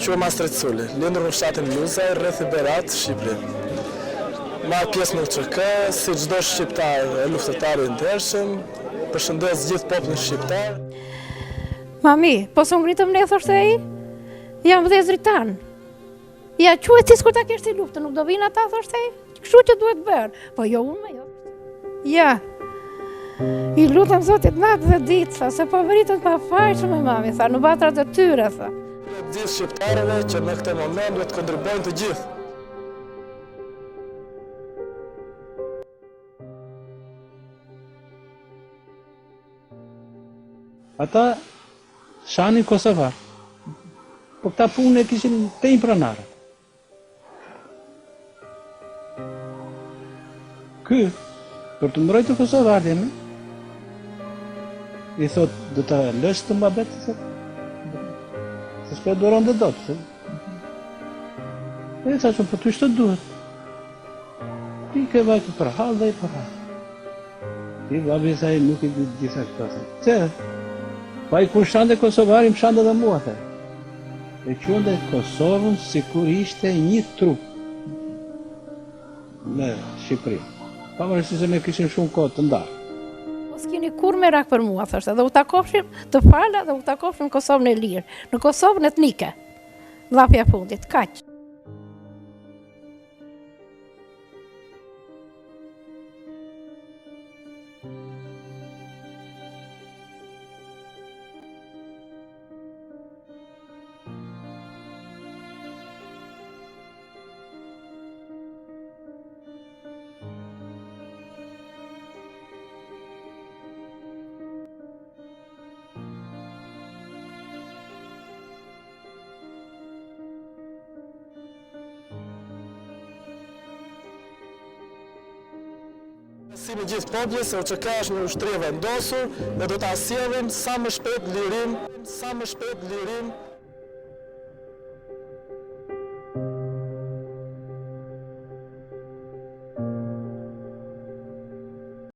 Quhem Astrit Suli, lindur në fshatin Luzaj, rrethi Berat, Shqipëri. Marr pjesë në UÇK, si çdo shqiptar e luftëtar i ndershëm, përshëndes gjithë popullin shqiptar. Mami, po s'u ngritëm ne, thoshte ai, janë vëllezërit tanë. Ja, quhet ti sikur ta kesh ti luftën, nuk do vinë ata, thoshte ai. Kështu që duhet bërë. Po jo unë, jo. Ja, i lutem Zotit natë dhe ditë, tha, se po vriten të pafajshëm mami, tha, në vatrat e tyre, tha. Gjithë shqiptarëve që në këtë moment duhet të kontribuojnë të gjithë. Ata shanin kosovar. Po këta punë e kishin te pronarët. Ky, për të mbrojtur kosovarët, i thot, do ta lësh këtë muhabet, i thot, se s'po e duron dhe dot, se. E tha që po ty ç'të duhet. Ti ke vajtur për hall dhe i për hall. Ti babi tha nuk i di të gjitha këto. Pse? Pa i kur shante kosovarin, më shante dhe mua, the. E quante Kosovën sikur ishte një trup me Shqipëri. Pavarësisht se ne kishim shumë kohë të ndarë. Mos kini kurrë merak për mua, thoshte, dhe u takofshim të fala dhe u takofshim në Kosovën e lirë, në Kosovën etnike. Llafja e fundit, kaq. Besim i gjithë popullit se UÇK është një ushtri e vendosur dhe do ta sjellim sa më shpejt lirinë, sa më shpejt lirinë.